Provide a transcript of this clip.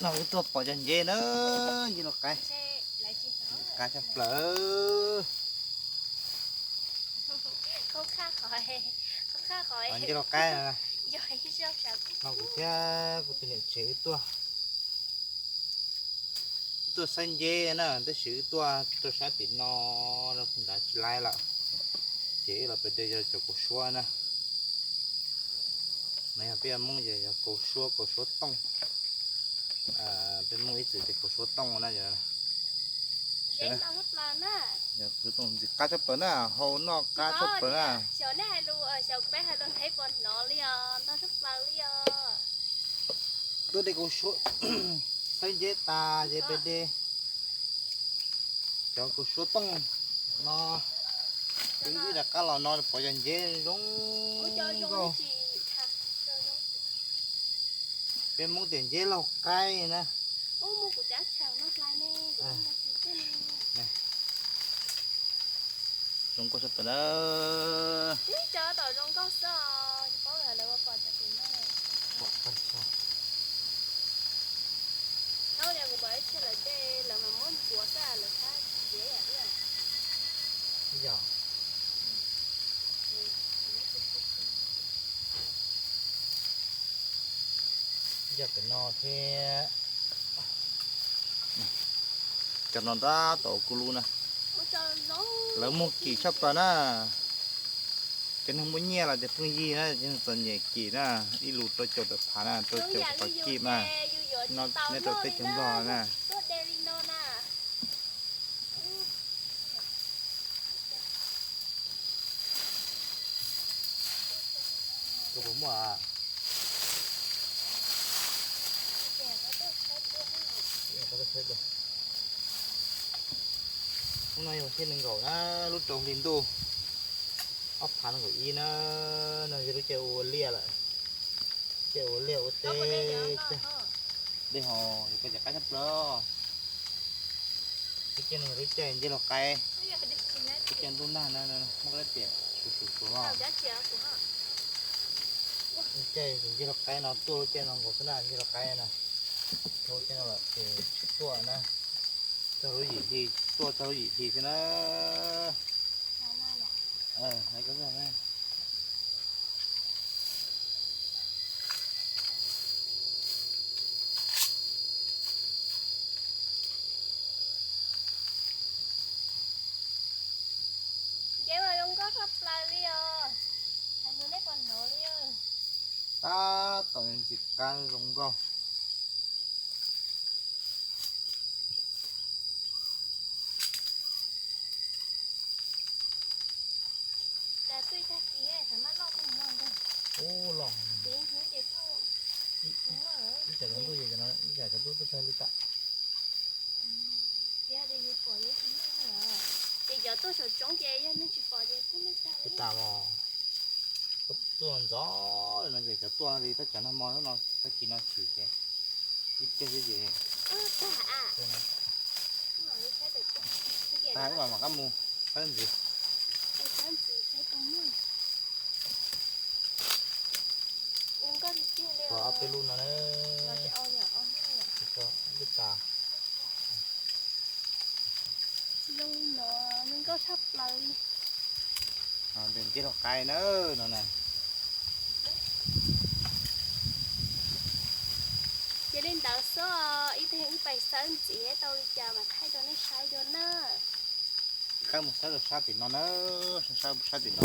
No wb tuaj pom cov nceb na, nceb laus qaib, qaib tshaj plaws. Nceb laus qaib no kuv thiab kuv tus niam tsev wb tuaj, wb tuaj saib nceb na, tab sis wb tuaj rau sab tim no, rau puag nrad tsis laib lawm, ces wb los pem de cov kaus suab na. No yog peb Hmoob ces yog kaus suab, kaus suab tooj. Peb Hmoob ib txwm tias kaus suab tooj na. Ntxim qab tshaj plaws na, hau noj qab tshaj plaws na. Tuaj de kaus suab, saib nceb tas ces pem de cov kaus suab tooj no. Wb rov qab los no pom cov nceb zoo nkauj. Peb Hmoob tias nceb laus qaib na. Zoo nkauj tshaj plaws na. Thaum kuv pom ib txhia lawv de lawv mas muab ncuav xwb lawv thab txiav yam ib yam. Yog pem no thiab. Cov no tab tom kuv lub na. Lawv muag kim tshaj plaws na. Cov neeg muaj nyiaj los tias phooj ywg na, cov neeg txom nyem kim na, ib lus rau caum tawm phav na, rau caum tawm phav kim na. No nyob rau teb chaws Nplog na. Koj puas muaj? Hnub no yog vas thib nees nkaum na, lub rau hli ntuj ob phav nees nkaum ib na. No yog lub caij ua liaj lawm, caij ua liaj ua teb. Dej ho, koj cov qaib tshaj plaws. Lub caij no lub caij nceb laus qaib, lub caij ntuj nag na, muab koj tias suav suav suav no. Lub caij nceb laus qaib no tuaj lub caij no nkaus xwb na, nceb laus qaib no. Lub caij no lawm ces tsis tuaj na, txog lub yim hli, tuaj txog lub yim hli xwb na. Nceb mas zoo nkauj tshaj plaws li os. Hais nug nej puas hnov li. Tab tom ntxim qab zoo nkauj. Cas twb tag kis xav maj loj kawg no ntag. Ub, loj. Ces hnub ces kuj, ib, ib tsam cov ntuj, ib tsam cov ntuj tuaj txog li tam. Tias yus pom ces tsis lwj lawm. Ces cov tuaj saum tsoov ces yog neeg tsis pom ces kuj lwj tag li. Tam os, tuaj ntxov no ces cov tuaj li tab cov nag hmo no, tag kis no tshwm ces ib ceg xwb ces. Tag, wb mam mam qab mus saib ntxiv. Ob peb lub no na. Lwj tas. Zoo no, zoo nkauj tshaj plaws li. Nceb laus qaib na no na. Ces li ntawd xwb, ib teg wb pais xawb ntxiv tau li cas mas thaij rau nej saib dua na. Qab mus saib rau sab tim no na, sab tim no.